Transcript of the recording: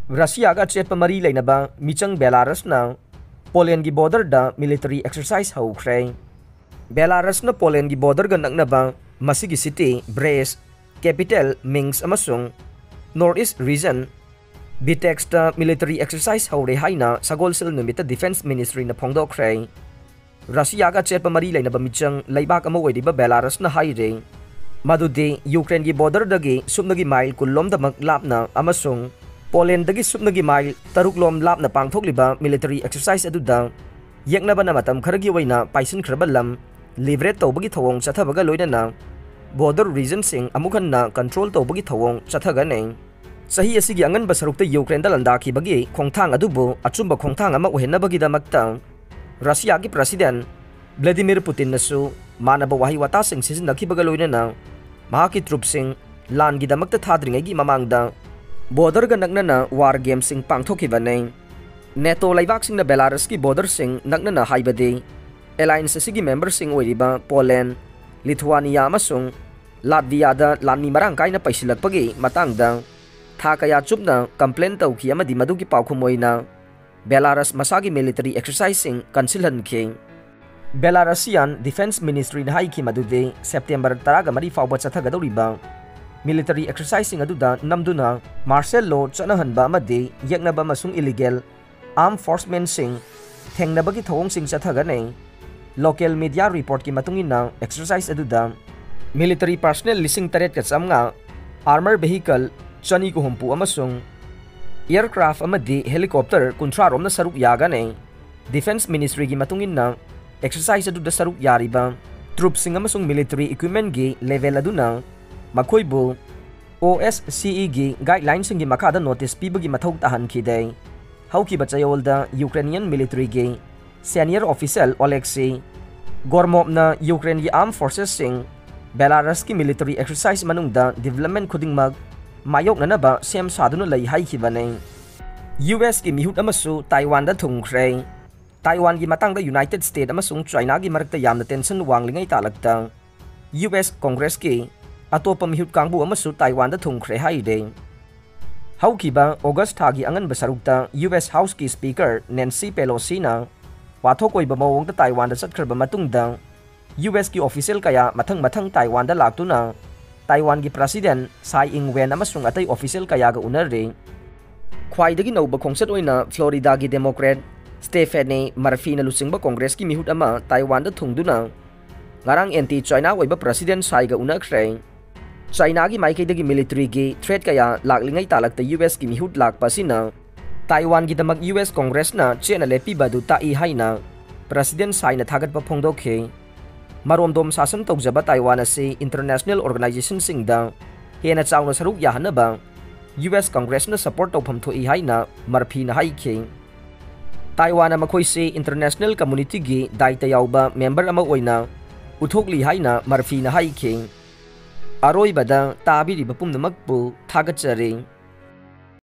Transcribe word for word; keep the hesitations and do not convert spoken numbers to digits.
ꯔꯁꯤꯌꯥꯒ ꯑꯆꯦꯠꯄ ꯃꯔꯤ ꯂꯩꯅꯕ ꯃꯤꯆꯪ ꯕꯦꯂꯥꯔꯁꯅ ꯄꯣꯂꯦꯟꯒꯤ ꯕꯣꯔꯗꯔꯗ ꯃꯤꯂꯤꯇꯔꯤ ꯑꯦꯛꯁꯔꯁꯥꯏꯁ ꯍꯧꯈ꯭ꯔꯦ꯫ ꯕꯦꯂꯥꯔꯁꯅ ꯄꯣꯂꯦꯟꯒꯤ ꯕꯣꯔꯗꯔꯒ ꯅꯛꯅꯕ ꯃꯁꯤꯒꯤ ꯁꯤꯇꯤ ꯕ꯭ꯔꯦꯁ, ꯀꯦꯄꯤꯇꯦꯜ ꯃꯤꯟꯁ꯭ꯛ ꯑꯃꯁꯨꯡ ꯅꯣꯔꯊ ꯏꯁ꯭ꯠ ꯔꯤꯖꯟ ꯕꯤꯇꯦꯛꯁꯇ ꯃꯤꯂꯤꯇꯔꯤ ꯑꯦꯛꯁꯔꯁꯥꯏꯁ ꯍꯧꯔꯦ ꯍꯥꯏꯅ ꯁꯒꯣꯜꯁꯦꯜ ꯅꯨꯃꯤꯠꯇ ꯗꯤꯐꯦꯟꯁ ꯃꯤꯅꯤꯁꯇ꯭ꯔꯤꯅ ꯐꯣꯡꯗꯣꯛꯈ꯭ꯔꯦ꯫ ꯔꯁꯤꯌꯥꯒ ꯑꯆꯦꯠꯄ ꯃꯔꯤ ꯂꯩꯅꯕ ꯃꯤꯆꯪ ꯂꯩꯕꯥꯛ ꯑꯃ ꯑꯣꯏꯔꯤꯕ ꯕꯦꯂꯥꯔꯁꯅ ꯍꯥꯏꯔꯦ ꯃꯗꯨꯗꯤ ꯌꯨꯀ꯭ꯔꯦꯟꯒꯤ ꯕꯣꯔꯗꯔꯗꯒꯤ ꯁꯨꯞꯅꯒꯤ ꯃꯥꯏꯜ ꯀꯨꯟꯂꯣꯝꯗꯃꯛ ꯂꯥꯞꯅ ꯑꯃꯁꯨꯡ ꯄꯣꯂꯦꯟꯗꯒꯤ ꯁꯨꯞꯅꯒꯤ ꯃꯥꯏꯜ ꯇꯔꯨꯛꯂꯣꯝ ꯂꯥꯞꯅ ꯄꯥꯡꯊꯣꯛꯂꯤꯕ ꯃꯤꯂꯤꯇꯔꯤ ꯑꯦꯛꯁꯔꯁꯥꯏꯁ ꯑꯗꯨꯗ ꯌꯦꯛꯅꯕꯅ ꯃꯇꯝ ꯈꯔꯒꯤ ꯑꯣꯏꯅ ꯄꯥꯏꯁꯤꯟꯈ꯭ꯔꯕ ꯂꯝ ꯂꯤꯕꯔꯦꯠ ꯇꯧꯕꯒꯤ ꯊꯧꯑꯣꯡ ꯆꯠꯊꯕꯒ ꯂꯣꯏꯅꯅ ꯕꯣꯔꯗꯔ ꯔꯤꯖꯟꯁꯤꯡ ꯑꯃꯨꯛ ꯍꯟꯅ ꯀꯟꯇ꯭ꯔꯣꯜ ꯇꯧꯕꯒꯤ ꯊꯧꯑꯣꯡ ꯆꯠꯊꯒꯅꯤ꯫ ꯆꯍꯤ ꯑꯁꯤꯒꯤ ꯑꯉꯟꯕ ꯁꯔꯨꯛꯇ ꯌꯨꯀ꯭ꯔꯦꯟꯗ ꯂꯥꯟꯗꯥꯈꯤꯕꯒꯤ ꯈꯣꯡꯊꯥꯡ ꯑꯗꯨꯕꯨ ꯑꯆꯨꯝꯕ ꯈꯣꯡꯊꯥꯡ ꯑꯃ ꯑꯣꯏꯍꯟꯅꯕꯒꯤꯗꯃꯛꯇ ꯔꯁꯤꯌꯥꯒꯤ ꯄ꯭ꯔꯁꯤꯗꯦꯟ ꯚ꯭ꯂꯥꯗꯤꯃꯤꯔ ꯄꯨꯇꯤꯟꯅꯁꯨ ꯃꯥꯟꯅꯕ ꯋꯥꯍꯩ ꯋꯥꯇꯥꯁꯤꯡ ꯁꯤꯖꯤꯟꯅꯈꯤꯕꯒ ꯂꯣꯏꯅꯅ ꯃꯍꯥꯛꯀꯤ ꯇ꯭ꯔꯨꯞꯁꯤꯡ ꯂꯥꯟꯒꯤꯗꯃꯛꯇ ꯊꯥꯗ꯭ꯔꯤꯉꯩꯒꯤ ꯃꯃꯥꯡꯗ ꯕꯣꯔꯗꯔꯒ ꯅꯛꯅꯅ ꯋꯥꯔ ꯒꯦꯝꯁꯤꯡ ꯄꯥꯡꯊꯣꯛꯈꯤꯕꯅꯤ꯫ ꯅꯦꯇꯣ ꯂꯩꯕꯥꯛꯁꯤꯡꯅ ꯕꯦꯂꯥꯔꯁꯀꯤ ꯕꯣꯔꯗꯔꯁꯤꯡ ꯅꯛꯅꯅ ꯍꯥꯏꯕꯗꯤ ꯑꯦꯂꯥꯌꯟꯁ ꯑꯁꯤꯒꯤ ꯃꯦꯝꯕꯔꯁꯤꯡ ꯑꯣꯏꯔꯤꯕ ꯄꯣꯂꯦꯟ, ꯂꯤꯊꯨꯋꯥꯅꯤꯌꯥ ꯑꯃꯁꯨꯡ ꯂꯥꯠꯚꯤꯌꯥꯗ ꯂꯥꯟꯃꯤ ꯃꯔꯥꯡ ꯀꯥꯏꯅ ꯄꯩꯁꯤꯜꯂꯛꯄꯒꯤ ꯃꯇꯥꯡꯗ ꯊꯥ ꯀꯌꯥ ꯆꯨꯞꯅ ꯀꯝꯄ꯭ꯂꯦꯟ ꯇꯧꯈꯤ ꯑꯃꯗꯤ ꯃꯗꯨꯒꯤ ꯄꯥꯎꯈꯨꯝ ꯑꯣꯏꯅ ꯕꯦꯂꯥꯔꯁ ꯃꯁꯥꯒꯤ ꯃꯤꯂꯤꯇꯔꯤ ꯑꯦꯛꯁꯔꯁꯥꯏꯁꯁꯤꯡ ꯀꯟꯁꯤꯜꯍꯟꯈꯤ꯫ ꯕꯦꯂꯥꯔꯁꯤꯌꯥꯟ ꯗꯤꯐꯦꯟꯁ ꯃꯤꯅꯤꯁꯇ꯭ꯔꯤꯅ ꯍꯥꯏꯈꯤ ꯃꯗꯨꯗꯤ ꯁꯦꯞꯇꯦꯝꯕꯔ ꯇꯔꯥꯒ ꯃꯔꯤ ꯐꯥꯎꯕ ꯆꯠꯊꯒꯗꯧꯔꯤꯕ ꯃꯤꯂꯤꯇꯔꯤ ꯑꯦꯛꯁꯔꯁꯥꯏꯁꯁꯤꯡ ꯑꯗꯨꯗ ꯅꯝꯗꯨꯅ ꯃꯥꯔꯁꯦꯜ ꯂꯣ ꯆꯠꯅꯍꯟꯕ ꯑꯃꯗꯤ ꯌꯦꯛꯅꯕ ꯑꯃꯁꯨꯡ ꯏꯂꯤꯒꯦꯜ ꯑꯥꯔꯝ ꯐꯣꯔꯁꯃꯦꯟꯁꯤꯡ ꯊꯦꯡꯅꯕꯒꯤ ꯊꯧꯑꯣꯡꯁꯤꯡ ꯆꯠꯊꯒꯅꯤ꯫ ꯂꯣꯀꯦꯜ ꯃꯤꯗꯤꯌꯥ ꯔꯤꯄꯣꯔꯠꯀꯤ ꯃꯇꯨꯡ ꯏꯟꯅ, ꯑꯦꯛꯁꯔꯁꯥꯏꯁ ꯑꯗꯨꯗ ꯃꯤꯂꯤꯇꯔꯤ ꯄꯥꯔꯁꯅꯦꯜ ꯂꯤꯁꯤꯡ ꯇꯔꯦꯠꯀ ꯆꯥꯝꯃꯉꯥ, ꯑꯥꯔꯃꯔ ꯚꯦꯍꯤꯀꯜ ꯆꯅꯤꯒ ꯍꯨꯝꯐꯨ ꯑꯃꯁꯨꯡ ꯑꯦꯌꯔꯀ꯭ꯔꯥꯐ ꯑꯃꯗꯤ ꯍꯦꯂꯤꯀꯣꯞꯇꯔ ꯀꯨꯟꯊ꯭ꯔꯥ ꯔꯣꯝꯅ ꯁꯔꯨꯛ ꯌꯥꯒꯅꯤ꯫ ꯗꯤꯐꯦꯟꯁ ꯃꯤꯅꯤꯁꯇ꯭ꯔꯤꯒꯤ ꯃꯇꯨꯡ ꯏꯟꯅ, ꯑꯦꯛꯁꯔꯁꯥꯏꯁ ꯑꯗꯨꯗ ꯁꯔꯨꯛ ꯌꯥꯔꯤꯕ ꯇ꯭ꯔꯨꯞꯁꯤꯡ ꯑꯃꯁꯨꯡ ꯃꯤꯂꯤꯇꯔꯤ ꯏꯀ꯭ꯋꯤꯞꯃꯦꯟꯒꯤ ꯂꯦꯚꯦꯜ ꯑꯗꯨꯅ ꯃꯈꯣꯏꯕꯨ ꯑꯣ ꯑꯦꯁ ꯁꯤ ꯏꯒꯤ ꯒꯥꯏꯗꯂꯥꯏꯟꯁꯤꯡꯒꯤ ꯃꯈꯥꯗ ꯅꯣꯇꯤꯁ ꯄꯤꯕꯒꯤ ꯃꯊꯧ ꯇꯥꯍꯟꯈꯤꯗꯦ꯫ ꯍꯧꯈꯤꯕ ꯆꯌꯣꯜꯗ ꯌꯨꯀ꯭ꯔꯦꯅꯤꯌꯟ ꯃꯤꯂꯤꯇꯔꯤꯒꯤ ꯁꯦꯅꯤꯌꯔ ꯑꯣꯐꯤꯁꯤꯌꯦꯜ ꯑꯣꯂꯦꯛꯁꯤ ꯒꯣꯔꯃꯣꯞꯅ ꯌꯨꯀ꯭ꯔꯦꯟꯒꯤ ꯑꯥꯔꯝ ꯐꯣꯔꯁꯦꯁꯁꯤꯡ ꯕꯦꯂꯥꯔꯁꯀꯤ ꯃꯤꯂꯤꯇꯔꯤ ꯑꯦꯛꯁꯔꯁꯥꯏꯁ ꯃꯅꯨꯡꯗ ꯗꯤꯕꯦꯂꯞꯃꯦꯟ ꯈꯨꯗꯤꯡꯃꯛ ꯃꯥꯌꯣꯛꯅꯅꯕ ꯁꯦꯝ ꯁꯥꯗꯨꯅ ꯂꯩ ꯍꯥꯏꯈꯤꯕꯅꯤ꯫ ꯌꯨ ꯑꯦꯁꯀꯤ ꯃꯤꯍꯨꯠ ꯑꯃꯁꯨ ꯇꯥꯏꯋꯥꯟꯗ ꯊꯨꯡꯈ꯭ꯔꯦ꯫ ꯇꯥꯏꯋꯥꯟꯒꯤ ꯃꯇꯥꯡꯗ ꯌꯨꯅꯥꯏꯇꯦꯗ ꯁ꯭ꯇꯦꯠ ꯑꯃꯁꯨꯡ ꯆꯥꯏꯅꯥꯒꯤ ꯃꯔꯛꯇ ꯌꯥꯝꯅ ꯇꯦꯟꯁꯟ ꯋꯥꯡꯂꯤꯉꯩ ꯇꯥꯂꯛꯇ ꯌꯨ ꯑꯦꯁ ꯀꯣꯡꯒ꯭ꯔꯦꯁꯀꯤ ꯑꯇꯣꯞꯄ ꯃꯤꯍꯨꯠ ꯀꯥꯡꯕꯨ ꯑꯃꯁꯨ ꯇꯥꯏꯋꯥꯟꯗ ꯊꯨꯡꯈ꯭ꯔꯦ ꯍꯥꯏꯔꯦ꯫ ꯍꯧꯈꯤꯕ ꯑꯣꯒꯁ ꯊꯥꯒꯤ ꯑꯉꯟꯕ ꯁꯔꯨꯛꯇ ꯌꯨ ꯑꯦꯁ ꯍꯥꯎꯁꯀꯤ ꯁ꯭ꯄꯤꯀꯔ ꯅꯦꯟꯁꯤ ꯄꯦꯂꯣꯁꯤꯅ ꯋꯥꯊꯣꯛ ꯑꯣꯏꯕ ꯃꯑꯣꯡꯗ ꯇꯥꯏꯋꯥꯟꯗ ꯆꯠꯈ꯭ꯔꯕ ꯃꯇꯨꯡꯗ, ꯌꯨ ꯑꯦꯁꯀꯤ ꯑꯣꯐꯤꯁꯤꯌꯦꯜ ꯀꯌꯥ ꯃꯊꯪ ꯃꯊꯪ ꯇꯥꯏꯋꯥꯟꯗ ꯂꯥꯛꯇꯨꯅ ꯇꯥꯏꯋꯥꯟꯒꯤ ꯄ꯭ꯔꯁꯤꯗꯦꯟ ꯁꯥꯏ ꯏꯪ ꯋꯦꯟ ꯑꯃꯁꯨꯡ ꯑꯇꯩ ꯑꯣꯐꯤꯁꯤꯌꯦꯜ ꯀꯌꯥꯒ ꯎꯅꯔꯦ꯫ ꯈ꯭ꯋꯥꯏꯗꯒꯤ ꯅꯧꯕ ꯈꯣꯡꯆꯠ ꯑꯣꯏꯅ ꯐ꯭ꯂꯣꯔꯤꯗꯥꯒꯤ ꯗꯦꯃꯣꯀ꯭ꯔꯦꯠ ꯁ꯭ꯇꯦꯐꯦꯅꯤ ꯃꯔꯐꯤꯅ ꯂꯨꯆꯤꯡꯕ ꯀꯣꯡꯒ꯭ꯔꯦꯁꯀꯤ ꯃꯤꯍꯨꯠ ꯑꯃ ꯇꯥꯏꯋꯥꯟꯗ ꯊꯨꯡꯗꯨꯅ ꯉꯔꯥꯡ ꯑꯦꯟꯇꯤ ꯆꯥꯏꯅꯥ ꯑꯣꯏꯕ ꯄ꯭ꯔꯁꯤꯗꯦꯟ ꯁꯥꯏꯒ ꯎꯅꯈ꯭ꯔꯦ꯫ ꯆꯥꯏꯅꯥꯒꯤ ꯃꯥꯏꯀꯩꯗꯒꯤ ꯃꯤꯂꯤꯇꯔꯤꯒꯤ ꯊ꯭ꯔꯦꯠ ꯀꯌꯥ ꯂꯥꯛꯂꯤꯉꯩ ꯇꯥꯂꯛꯇ ꯌꯨ ꯑꯦꯁꯀꯤ ꯃꯤꯍꯨꯠ ꯂꯥꯛꯄ ꯑꯁꯤꯅ ꯇꯥꯏꯋꯥꯟꯒꯤꯗꯃꯛ ꯌꯨ ꯑꯦꯁ ꯀꯣꯡꯒ꯭ꯔꯦꯁꯅ ꯆꯦꯠꯅ ꯂꯦꯞꯄꯤꯕ ꯑꯗꯨ ꯇꯥꯛꯏ ꯍꯥꯏꯅ ꯄ꯭ꯔꯁꯤꯗꯦꯟ ꯁꯥꯏꯅ ꯊꯥꯒꯠꯄ ꯐꯣꯡꯗꯣꯛꯈꯤ꯫ ꯃꯔꯣꯝꯗꯣꯝ ꯁꯥꯁꯟ ꯇꯧꯖꯕ ꯇꯥꯏꯋꯥꯟ ꯑꯁꯤ ꯏꯟꯇꯔꯅꯦꯁꯅꯦꯜ ꯑꯣꯔꯒꯅꯥꯏꯖꯦꯁꯟꯁꯤꯡꯗ ꯍꯦꯟꯅ ꯆꯥꯎꯅ ꯁꯔꯨꯛ ꯌꯥꯍꯟꯅꯕ ꯌꯨ ꯑꯦꯁ ꯀꯣꯡꯒ꯭ꯔꯦꯁꯅ ꯁꯄꯣꯔꯠ ꯇꯧꯐꯝ ꯊꯣꯛꯏ ꯍꯥꯏꯅ ꯃꯔꯐꯤꯅ ꯍꯥꯏꯈꯤ꯫ ꯇꯥꯏꯋꯥꯟꯅ ꯃꯈꯣꯏꯁꯤ ꯏꯟꯇꯔꯅꯦꯁꯅꯦꯜ ꯀꯝꯃꯨꯅꯤꯇꯤꯒꯤ ꯗꯥꯏꯇ ꯌꯥꯎꯕ ꯃꯦꯝꯕꯔ ꯑꯃ ꯑꯣꯏꯅ ꯎꯠꯊꯣꯛꯂꯤ ꯍꯥꯏꯅ ꯃꯔꯐꯤꯅ ꯍꯥꯏꯈꯤ꯫ ꯑꯔꯣꯏꯕꯗ ꯇꯥꯕꯤꯔꯤꯕ ꯄꯨꯝꯅꯃꯛꯄꯨ ꯊꯥꯒꯠꯆꯔꯤ꯫